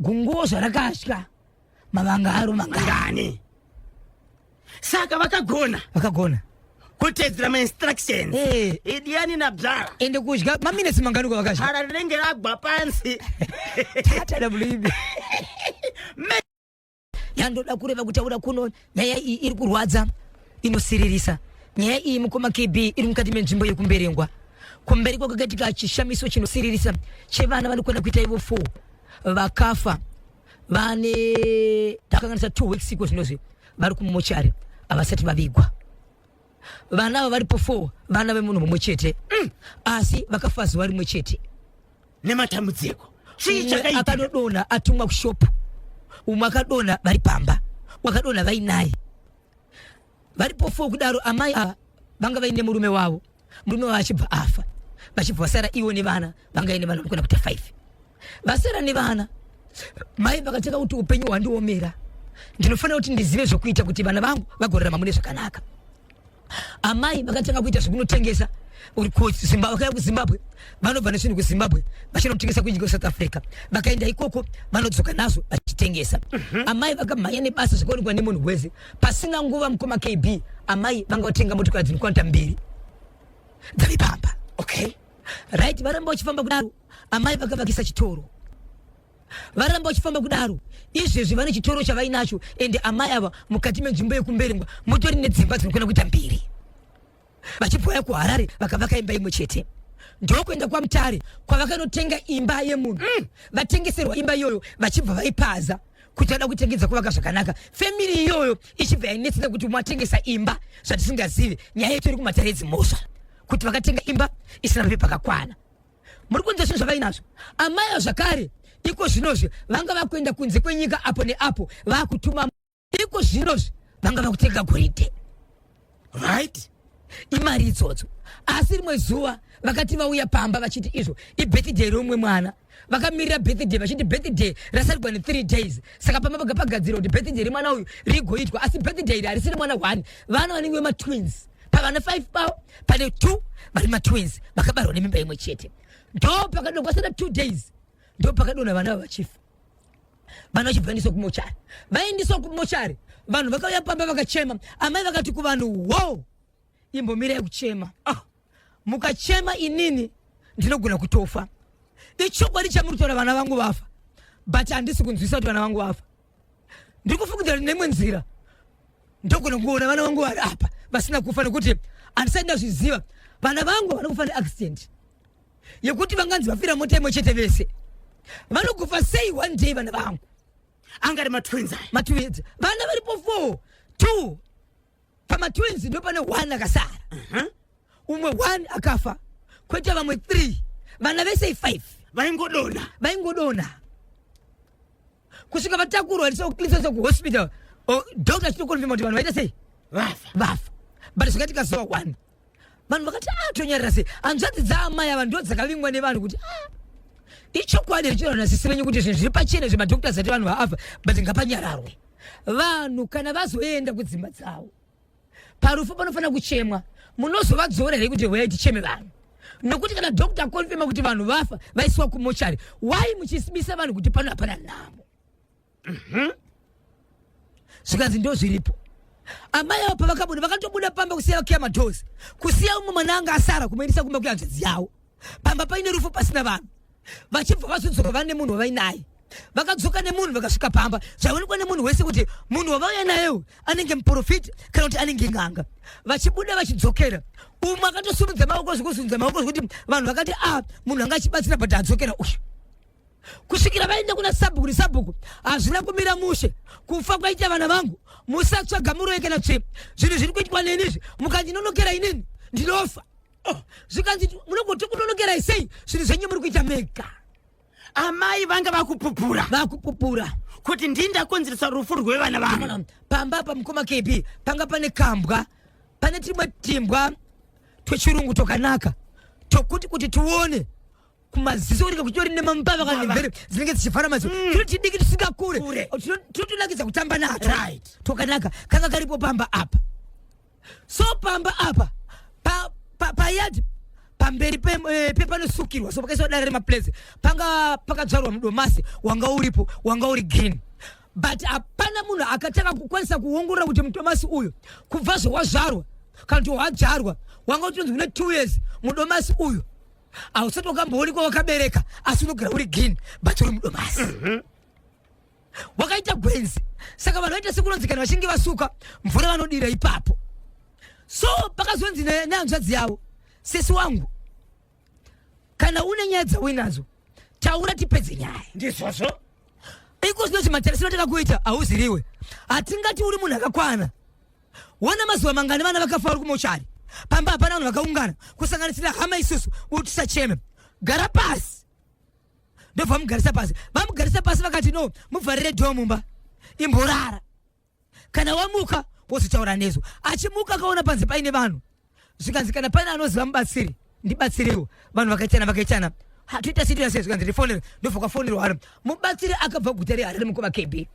Gunguo zvarakatya mavanga aro mangani. Saka vakagona. Vakagona. Kutedzera mainstructions. Eh. Idyani nabzara. Ende kudya maminitsi mangani kwavakadya? Hara rinenge ragwa pansi. Tata WB. Yandoda kureva kutaura kuno, nyaya iyi iri kurwadza, inosiririsa. Nyaya iyi, mukoma KB, iri mukati menzvimbo yekuMberengwa. Kumberi kwakakaitika chishamiso chinosiririsa chevana vanokwana kuita ivo 4 vakafa vane takanganisa 2 weeks iko zvinozvi vari kumochari, havasati vavigwa. Vana ava varipo 4, vana vemunhu mumwe chete, asi vakafa zuva rimwe chete. Nematambudziko. Chii chakaitika? Akadodona atumwa kushopu, umwe akadonha vari pamba, wakadonha vainaye varipo 4 kudaro. Amai ava vanga vaine murume wavo, murume wavo achibva afa, vachibva vasara ivo nevana. Vanga ine vana vanokwana kuita 5, vasara nevana. Mai vakatanga kuti, "Upenyu hwandiomera, ndinofanira kuti ndizive zvokuita kuti vana vangu vagorarama mune zvakanaka." Amai vakatanga kuita zvekunotengesa vakauya kuZimbabwe, vanobva nezvinhu kuZimbabwe vachinotengesa kunyika South Africa. Vakaenda ikoko, vanodzoka nazvo vachitengesa. Amai vakamhanya nebasa zvakaonekwa nemunhu wese. Pasina nguva, mukoma KB, amai vanga vatenga motokari dzinokwana mbiri dzave pamba. Right, varamba vachifamba kudaro, amai vakavakisa chitoro. Varamba vachifamba kudaro, izvezvi vane chitoro chavainacho. Ende amai ava mukati menzvimbo yekuMberengwa mutori nedzimba dzinokwana kuita mbiri. Vachibva kuHarare vakavaka imba imwe chete, ndokuenda kwaMutare kwavakanotenga imba yemunhu. Vatengeserwa imba iyoyo, vachibva vaipaza kuti vada kutengedza kuvaka zvakanaka. Family iyoyo ichibva yainetseka kuti matengesa imba zvatisingazivi. Nyaya yetu iri kumatare edzimhosva kuti vakatenga imba isina mapepa akakwana. Muri kunze zvinhu zvavainazvo amai zvakare iko zvinozvi vanga vakuenda kunze kwenyika apo neapo, vakutuma. Iko zvinozvi vanga vakutenga goridhe. Imari idzodzo. Asi rimwe zuva vakati vauya pamba vachiti izvo ibirthday romwe mwana, vakamirira birthday, vachiti birthday rasarigwa ne3 days. Saka pamba paga pagadzirwa kuti birthday remwana uyu rigoitwa. Asi birthday iri harisiri mwana 1, vana vanenge vematwins. Pavana 5 pavo pane 2 vari matwins, vakabarwa nemimba imwe chete. Ndo pakadonha kwasara 2 days, ndo pakadonha vana ava vachifa. Vana vachibva vaendeswa kumochari. Vaendeswa kumochari, vanhu vakauya pamba vakachema. Amai vakati kuvanhu, "Wo, imbomirai kuchema. Ah, mukachema inini ndinogona kutofa. Ichokwadi chamuri kutaura, vana vangu vafa, but handisi kunzwisa kuti vana vangu vafa. Ndiri kufungidzira kuti neimwe nzira ndogona kuona vana vangu vari apa vasina kufa, nekuti handisati ndazviziva. Vana vangu havana kufa neaccident yekuti vanganzi vafira mota imwe chete vese. Vanokufa sei one day vana vangu?" Anga ari matwins aya. Matwins, vana varipo 4, 2 pamatwins ndo pane 1 akasara. Umwe 1 akafa, kwete vamwe 3. Vana vese i5. Vaingodonha. Vaingodonha kusvika vatakurwa vaendeswa kuhospital. Doctor achitokonfirma kuti vanhu vaita sei? Vafa. Vafa. But zvakaitika zuva 1, vanhu vakati, "A, tonyarira sei?" Hanzvadzi dzaamai ava ndo dzakavingwa nevanhu kuti, "A, ichokwadi richiona nasisi venyu kuti zvinhu zviri pachena zvemadoctors ati vanhu vaafa, but ngapanyararwe." Vanhu kana vazoenda kudzimba dzavo, parufu panofanira kuchemwa. Munozovadzora here kuti huyai ticheme vanhu? Nokuti kana doctor akonfirma kuti vanhu vafa, vaisiwa kumochari, why muchisibisa vanhu kuti pano hapana nhamo? Zvikanzi ndo zviripo. Amai ava pavakabuda, vakatobuda pamba kusiya vakiya madoors, kusiya umwe mwana anga asara, kumuendesa kumba kuhanzvadzi yavo, pamba paine rufu pasina vanhu. Vachibva vazodzoka vane munhu wavainaye. Vakadzoka nemunhu, vakasvika pamba, zvaonekwa nemunhu wese kuti munhu wavauya naye anenge muprofita kana kuti anenge n'anga. Vachibuda vachidzokera, umwe akatosimudza maoko zvekuzunza maoko, zvekuti vanhu vakati, "A, ah, munhu anga achibatsira, but adzokera uyu." Kusvikira vaenda kuna sabhuku, nesabhuku, "Hazvina kumira mushe kufa kwaita vana vangu. Musatsvaga muroyi kana tsve. Zvinhu zviri kuitwa neni izvi, mukandinonokera inini ndinofa." Oh, zvikanzi, "Munogoti kunonokerai sei? Zvinhu zvenyu muri kuita mega." Amai vanga vakupupura. Vakupupura. Kuti ndini ndakonzeresa rufu rwevana vangu. Pamba pamukoma KB panga pane kambwa, pane timwe timbwa twechirungu twakanaka, tokuti kuti tione kumaziso kunenge kuchitori nemambava kana nemvere dzinenge dzichivhara maziso. Tiri tidiki tisingakure, tinotonakidza kutamba nato. Twakanaka, kanga karipo pamba apa. So pamba apa payard. Pamberi pepanosukirwa, so pakaiswa dare remaplates, panga pakadzvarwa mudomasi wanga uripo, wanga uri green, but hapana munhu akatanga kukwanisa kuongorora kuti mudomasi uyu kubva zvawazvarwa kana kuti wadzvarwa, wanga utonzi une 2 years, mudomasi uyu hausati wakamboonekwa wakabereka, asi unogara uri green, but uri mudomasi wakaita gwenzi. Saka vanhu vaita sekunonzi kana vachinge vasuka, mvura vanodira ipapo. So pakazonzi nehanzvadzi yavo, "Sesi wangu, kana une nyaya dzauinadzo, taura tipedze nyaya." Ndizvozvo. Iko zvinoti matarisiro atakakuita hauziriwe, hatingati uri munhu akakwana. Wona mazuva mangani vana vakafa vari kumochari, pamba hapana vanhu vakaungana kusanganisira hama. Isusu uri tisacheme, gara pasi. Ndobva vamugarisa pasi. Vamugarisa pasi vakati, "No, muvharire door mumba, imborara. Kana wamuka wozotaura nezo." Achimuka akaona panze paine vanhu. Zvikanzi, "Kana pane anoziva mubatsiri, ndibatsirewo." Vanhu vakaitana, vakaitana, toita sei, toita sei? Zvikanzi, "Ndifonere." Ndobva kwafonerwa ari mubatsiri akabva guta reHarare, mukoma KB.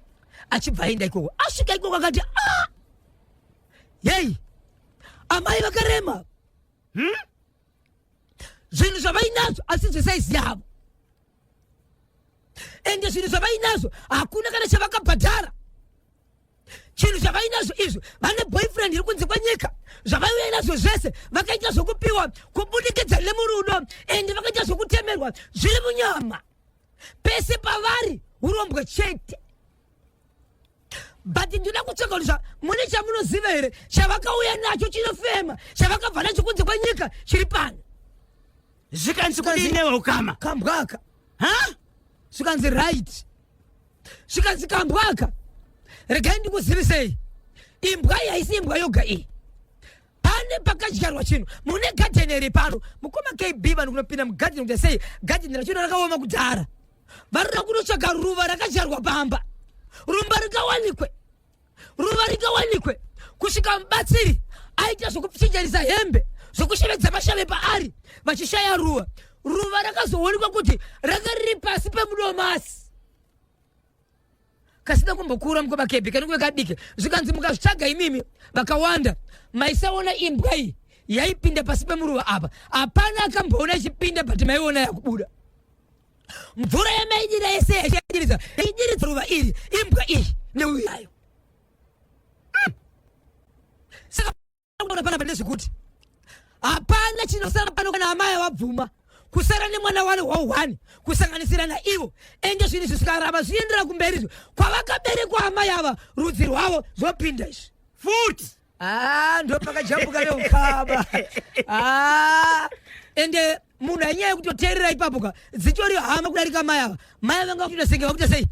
Achibva aenda ikoko, asvika ikoko akati, "Ah, yei, amai vakarema. Zvinhu zvavainazvo asi zvesaizi yavo, ende zvinhu zvavainazvo hakuna kana chavakabhadhara. Chinhu chavainazvo izvo, vane boyfriend iri kunze kwenyika. Zvavaiuya nazvo zvese vakaita zvokupiwa kubudikidza nemurudo, ende vakaita zvokutemerwa zviri munyama. Pese pavari urombwe chete. But ndinoda kutsvaka kuti mune chamunoziva here chavakauya nacho chinofema, chavakabva nacho kunze kwenyika chiri pano?" Zvikanzi kudini ukama? "Kambwaka." Ha. Zvikanzi, "Right." Zvikanzi, "Kambwaka, regai ndikuzivisei, imbwa iyi haisi imbwa yoga iyi. Pane pakadyarwa chinhu, mune gadheni here pano?" Mukoma KB, vanhu kunopinda mugadheni kuti sei gadheni racho rakaoma kudhara. Varida kunotsvaga ruva rakadyarwa pamba, rumba rikawanikwe, ruva rikawanikwe, kusvika mubatsiri aita zvokuchinjanisa hembe, zvokushevedza mashave paari, vachishaya ruva. Ruva rakazoonekwa kuti ranga riri pasi pemudomasi kasina kumbokura, mukoma KB, kanenge kadiki. Zvikanzi, "Mukazvitsvaga imimi vakawanda, maisaona imbwa iyi yaipinda pasi pemuruva apa. Hapana akamboona ichipinda, but maiona yakubuda. Mvura yamaidira yese yaidiridza, yaidiridza ruva iri, imbwa iyi neuyu yayo." Saka kuona panapa ndezvekuti hapana chinosara pano kana amai vabvuma kusara nemwana wani hwa1 kusanganisira naivo. Ende zvinhu izvi zvikaramba zviendera kumberi, izvo kwavakaberekwa amai ava, rudzi rwavo zvopinda izvi. Futi. Ah, ndo pakajambuka veukama. Ah, ende munhu ainyaya yekutoteerera ipapo ka, dzitori hama kudarika mai ava. Mai vanga vakuita senge vakuita sei,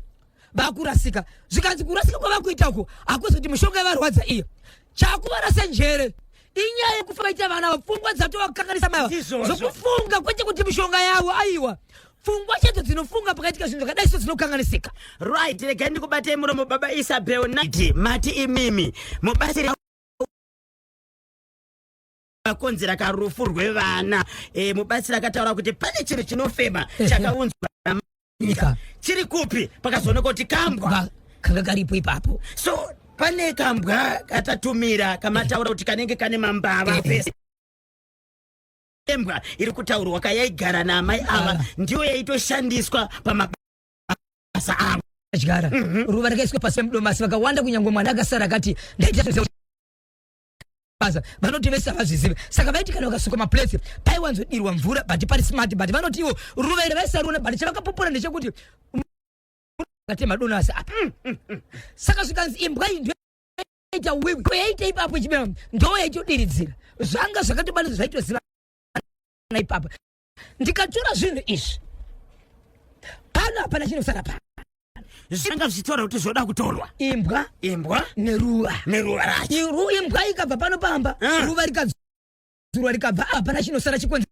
vakurasika. Zvikanzi kurasika kwavakuita uko hakuzi kuti mishonga yavarwadza iyo, chakuvarasa njere inyaya yekufa vaita vana ava, pfungwa dzatovakanganisa mai ava. Ndizvozvo. Zvokufunga, kwete kuti mishonga yavo, aiwa, pfungwa chadzo dzinofunga pakaitika zvinhu zvakadai so dzinokanganisika. Right, regai ndikubatei muromo, baba Isabel. Nati mati imimi mubatsiri akonzera karufu rwevana. Mubatsiri akataura kuti pane chinhu chinofema chakaunzwa nyika. Chiri kupi? Pakazooneka kuti kambwa. Kanga karipo ipapo. So pane kambwa katatumira kamataura kuti kanenge kane mambava. Pese imbwa iri kutaurwa kayaigara naamai ava ndiyo yaitoshandiswa pamabasa avo. Dyara ruva rakaiswa pasi pemudomasi, vakawanda, kunyange mwana akasara akati ndaita basa, vanoti vese havazvizivi. Saka vaiti kana vakasuka maplates paiwanzodirwa mvura, but pari smart, but vanoti ivo ruva iri vaisariona. But chavakapupura ndechekuti katema donasi apa. Saka zvikanzi imbwa iyi ndoita wiwi yaita ipapo ichibema, ndo yaitodiridzira. Zvanga zvakatobatidza, zvaitoziva ipapo. Ndikatora zvinhu izvi pano, hapana chinosara pano. Zvanga zvichitaura kuti zvoda kutorwa. Imbwa. Imbwa. Neruva. Neruva racho. Imbwa ikabva pano pamba, ruva rikadzurwa rikabva, hapana chinosara. Chikonzero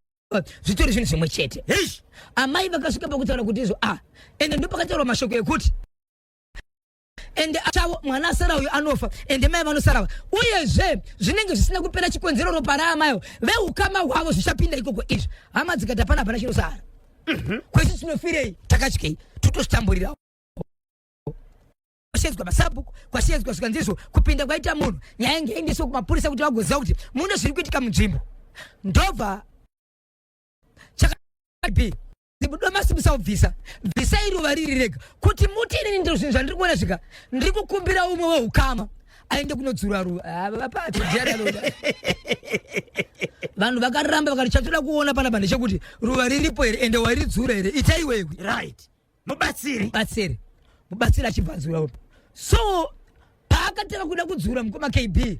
zvitori zvinhu zvimwe chete. Heish. Amai vakasvika pakutaura kuti izvo, a ende ndopakataurwa mashoko ekuti ende chavo mwana asara uyu anofa, ende mai vanosara, uyezve zvinenge zvisina kupera chikonzero, ropa raamaiwo veukama hwavo zvichapinda ikoko izvi. Hama dzikati hapana, hapana chinosara. Kwese tinofirei, takatyei, totozvitamburirawo. Kwashedzwa masabhuku, kwashedzwa, zvikanzizvo kupinda kwaita munhu, nyaya ngeiendeswe kumapurisa kuti vagoziva kuti mune zviri kuitika munzvimbo. Ndobva B domasi musaubvisa, bvisai ruva riri rega kuti muti. Inini ndiro zvinhu zvandiri kuona zvika, ndiri kukumbira umwe weukama aende kunodzura ruva. Ah, vapati ndiani? Vanhu vakaramba, vakati chatoda kuona panapa ndechekuti ruva riripo here, ende waridzura here, itai wewe. Right, mubatsiri. Mubatsiri, mubatsiri achibva adzura ruva. So paakatanga kuda kudzura, mukoma KB,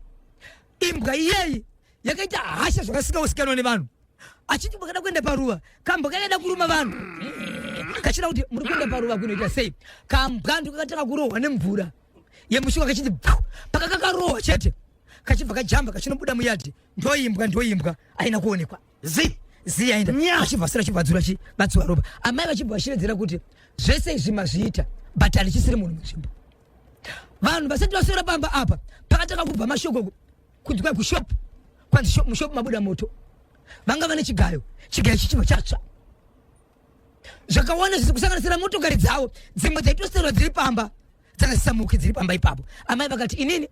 imbwa iyeyi yakaita hasha zvakasingausikanwa nevanhu, achiti makada kuenda paruva, kambwa kakada kuruma vanhu, kachida kuti muri kuenda paruva kunoita sei. Kambwa ndokakatanga kurohwa nemvura yemushuka, kachiti pu pakakakarohwa chete, kachibva kajamba kachinobuda muyadhi. Ndoimbwa, ndoimbwa aina kuonekwa. Zi zi yaenda. Nya. Vachibva vasira, chibva dzura chi vadziwa ropa. Amai vachibva vashiredzera kuti zvese izvi mazviita, but handichisiri munhu munzvimbo. Vanhu vasati vaswera pamba apa, pakatanga kubva mashoko kunzi kwai kushop, kwanzi mushop mabuda moto. Vanga vane chigayo, chigayo chichibva chatsva. Zvakawanda zvisi kusanganisira motokari dzavo dzimwe dzaitoserwa dziri pamba dzakasisamuki dziri pamba ipapo. Amai vakati, "Inini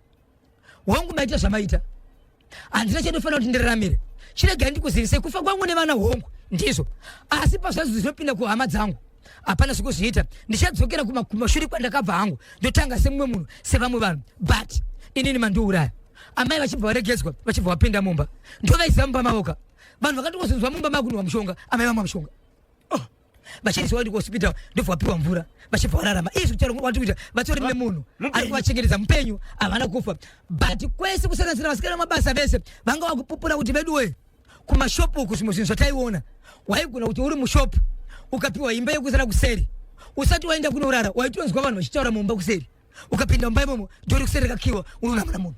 hongu maita zvamaita, handina chandofanira kuti ndiraramire. Chiregai ndikuzivisei kufa kwangu nevana. Hongu ndizvo, asi pazvazo zvinopinda kuhama dzangu hapana zvekuzviita. Ndichadzokera kumashure kwandakabva hangu, ndotanga semumwe munhu, sevamwe vanhu, but inini mandiuraya." Amai vachibva varegedzwa, vachibva vapinda mumba. Ndovaiziva mumba mavoka. Vanhu vakatongozonzwa mumba makunhuwa mushonga, amai vamwa mushonga. Oh, vachiiswa vaende kuhospital, ndobva vapiwa mvura, vachibva vararama. Izvi kutaura kwati kuita vatori nemunhu ari kuvachengetedza mupenyu, havana kufa. But kwese kusanganisira vasikana mabasa vese vanga vakupupura kuti veduwe, kumashopu uku zvimwe zvinhu zvataiona, waigona kuti uri mushopu ukapiwa imba yekusara kuseri, usati waenda kunorara waitonzwa vanhu vachitaura mumba kuseri. Ukapinda mumba imomo, dhori kuseri rakakiwa, unonamura munhu.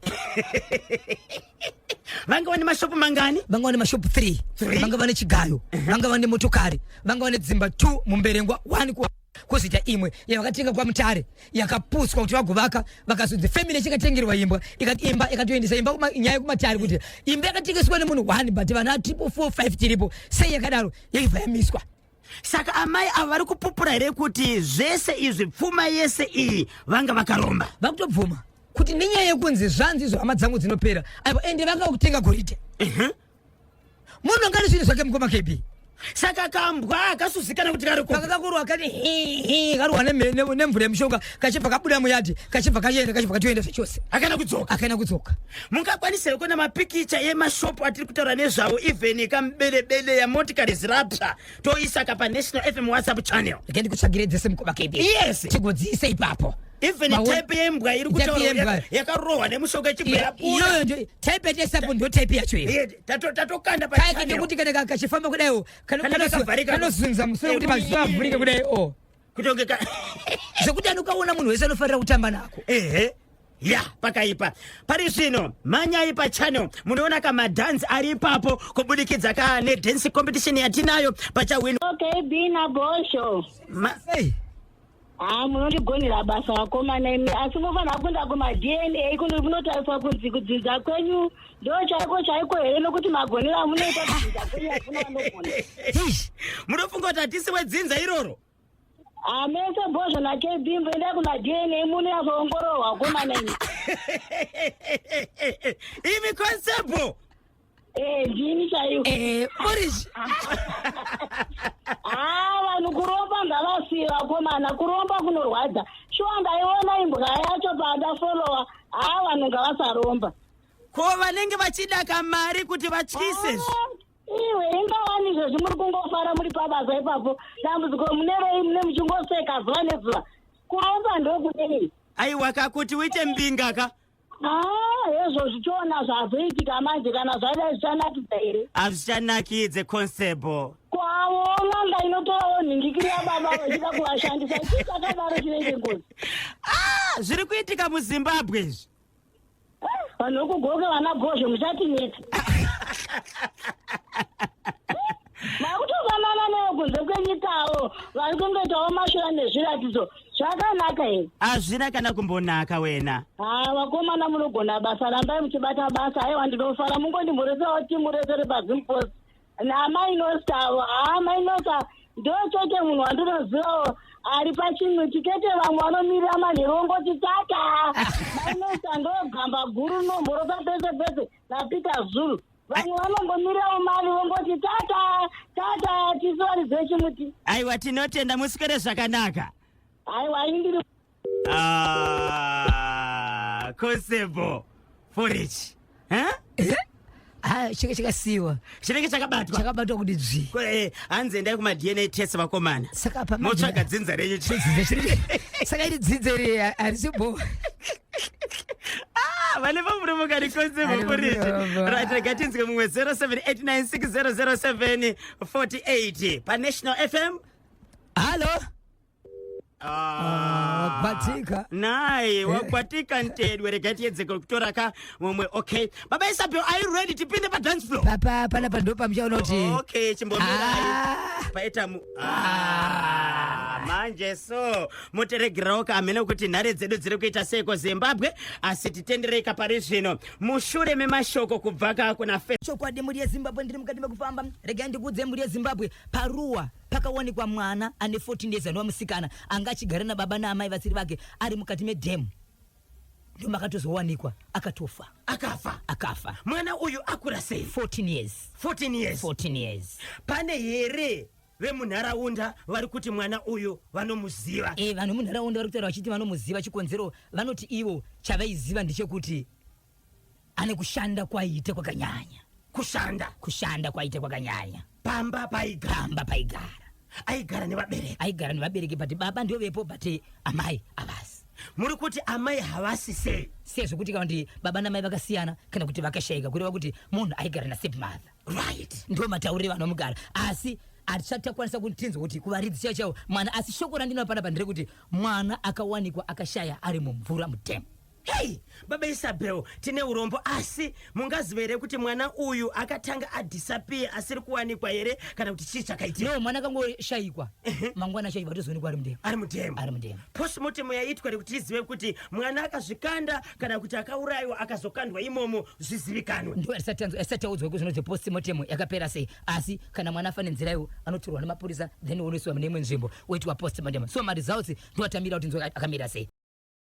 Vanga vane mashopu mangani? Vanga vane mashopu 3. Three? Vanga vane chigayo, vanga vane motokari, vanga vane dzimba 2 muMberengwa, 1 kwozoita imwe yavakatenga kwaMutare yakaputswa kuti vagovaka. Vakazonzi family chikatengerwa imbwa, ikati imba ikatoendesa imba nyaya yekumatare kuti imba yakatengeswa nemunhu 1, but vana triple 4 5 tiripo sei yakadaro, yaibva yamiswa. Saka amai ava vari kupupura here kuti zvese izvi, pfuma yese iyi, vanga vakaromba? Vakutobvuma kuti nenyaya yekunzi zvanzi izvo hama dzangu dzinopera. Aiwa, ende vanga kutenga goridhe, munhu anga ane zvinhu zvake, mukoma KB. Saka kambwa akasuzikana kuti kari kupi? Pakakakurwa kati hi hi, karohwa nemvura yemushonga, kachibva kabuda muyadhi, kachibva kaenda, kachibva katoenda zvachose. Akana kudzoka. Akaenda kudzoka. Mungakwanisa here kuona mapikicha emashopu atiri kutaura nezvavo, even kamubelebele yamotikari zirapsa, toisa ka paNational FM WhatsApp channel? Rege ndikutsvagire dzese, mukoma KB. Yes. Tigodziise ipapo. Even type yembwa iri Type kutaura yembwa. yakarohwa nemushonga ichibva yabuda. Iyoyo ndio type yataisapo, ndo type yacho iyo. Tatokanda kaya pachannel. kekuti kana kachifamba kudaiwo Kana kakavharika. kanozunza musoro kuti maziso avhurike kudai o. Kutonge ka Zvekuti anokaona munhu wese anofarira kutamba nako. Ehe ya, pakaipa. Pari zvino manyai pachannel, munoona kamadhanzi ari ipapo kubudikidza ka nedance competition yatinayo pachawin. Okay, Bina Bosho. Hey. Ha, munondigonera basa vakomana imi, asi munofanira kuenda kumaDNA kunotariswa kunzi kudzinza kwenyu ndo chaiko chaiko here, nokuti magonero amunoita kudzinza kwenyu hakuna vanogona. Eish. Munofunga kuti hatisi wedzinza iroro? Hamese Bhozho naKB, mboenda kumaDNA munonyatsoongororwa, vakomana imi. Imi constable. Eh, ndini chaivo. Boris. Ha, vanhu kuromba ngavasiye, vakomana, kuromba kunorwadza. Shuwa, ndaiona imbwa yacho pandafolowa. Ha, vanhu ngavasaromba. Ko vanenge vachida kamari kuti vatyise? Ah, iwe, ingawani izvozvi muri kungofara muri pabasa ipapo. Dambudziko munerei mune muchingoseka zuva nezuva? Kuromba ndokudei? Aiwa, kakuti uite mbinga ka. Ah, hezvo zvichiona zvazoitika manje, kana zvadai zvichanakidza here? Hazvichanakidze, constable. Kwavo n'anga inotorawo nhingikiri yababa vachida kuvashandisa. Chii chakadaro chinenge ngozi? Ah, zviri kuitika muZimbabwe izvi. Vanhu vekugoke, vana Bhozho, muchatinetsa. Makutofanana nevo kunze kwenyikawo vari kungoitawo mashura nezviratidzo. Zvakanaka here? Hazvina kana kumbonaka wena. Ha, vakomana, munogona basa, rambai muchibata basa. Aiwa, ndinofara. Mungondimhoresawo timu rese repaZimpost namainosta avo. Ha, mainosta ndo chete munhu wandinozivawo ari pachimwe chikete. Vamwe vanomirira manheru ongoti tata. Mainosta ndo gamba guru rinomhorosa pese pese naPeter Zulu. Vamwe vanongomirawo mari vongoti tata tata tisu varidzi vechimuti. Aiwa, tinotenda, muswere zvakanaka. Aiwa, ini ndiri Ah, Constable Forage. Eh? Ah, chinge chakasiyiwa. Chinenge chakabatwa. Chakabatwa kuti dzvi. Hanzi endai kuma DNA test vakomana. Saka pa motsvaga dzinza renyu. Dzinza chiri. Saka iri dzinza iri harisi bo. Ah, vane pamuromo kani Constable Forage. Right, rega tinzwe mumwe 0789600748 pa National FM. Hello. Ah, wagwatika. Naye wagwatika ntedwe, rega tiedze kutora ka mumwe. Okay, baba Isabel, are you ready tipinde pa dance floor? Papa panapa ndo pamuchaona kuti Okay, chimbomirai. Ah. Paita mu Ah, manje so muteregerawo kamhene kuti nhare dzedu dziri kuita seiko Zimbabwe, asi titenderei pari zvino mushure memashoko kubva ka kuna fe Chokwadi, mhuri yeZimbabwe, ndiri mukati mekufamba. Regai ndikudze mhuri yeZimbabwe, paruwa pakawanikwa mwana ane 14 years, anova musikana anga achigara nababa naamai vasiri vake, ari mukati medhemu. Ndo makatozowanikwa akatofa. Akafa? Akafa. Mwana uyu akura sei? 14 years. 14 years? 14 years. Pane here vemunharaunda vari kuti mwana uyu vanomuziva? E, vanhu munharaunda vari kutaura vachiti vanomuziva. Chikonzero, vanoti ivo chavaiziva ndechekuti ane kushanda kwaiita kwakanyanya. Kushanda? Kushanda kwaita kwakanyanya. Pamba paigara? Pamba paigara. Aigara nevabereki? Aigara nevabereki, but baba ndio vepo, but amai havasi. Muri kuti amai havasi sei? Sezvokuti kana kuti baba namai vakasiyana kana kuti vakashayika, kureva kuti munhu aigara nastepmother. Ndo mataurire vanomugara, asi hatisati takwanisa kuti tinzwe kuti kuvaridzi chaivo chaivo mwana. Asi shoko randinopa panapa nderekuti mwana akawanikwa akashaya ari mumvura mudhemu. Hei, baba Isabel, tine urombo, asi mungaziva here kuti mwana uyu akatanga adisappear asiri kuwanikwa here, kana kuti chii chakaitika? No, mwana akangoshayikwa, mangwana acho vatozoonekwa ari mudhemu. Ari mudhemu? Ari mudhemu. Postmortem yaitwa rekuti tizive kuti mwana akazvikanda kana kuti akaurayiwa akazokandwa imomo, zvizivikanwe? Ndo asati taudzwa kuzvinonzi postmortem yakapera sei, asi kana mwana afa nenzira iwo, anotorwa nemapurisa, then onoiswa mune imwe nzvimbo, oitwa postmortem. So maresults ndo atamira kuti nzwe akamira sei.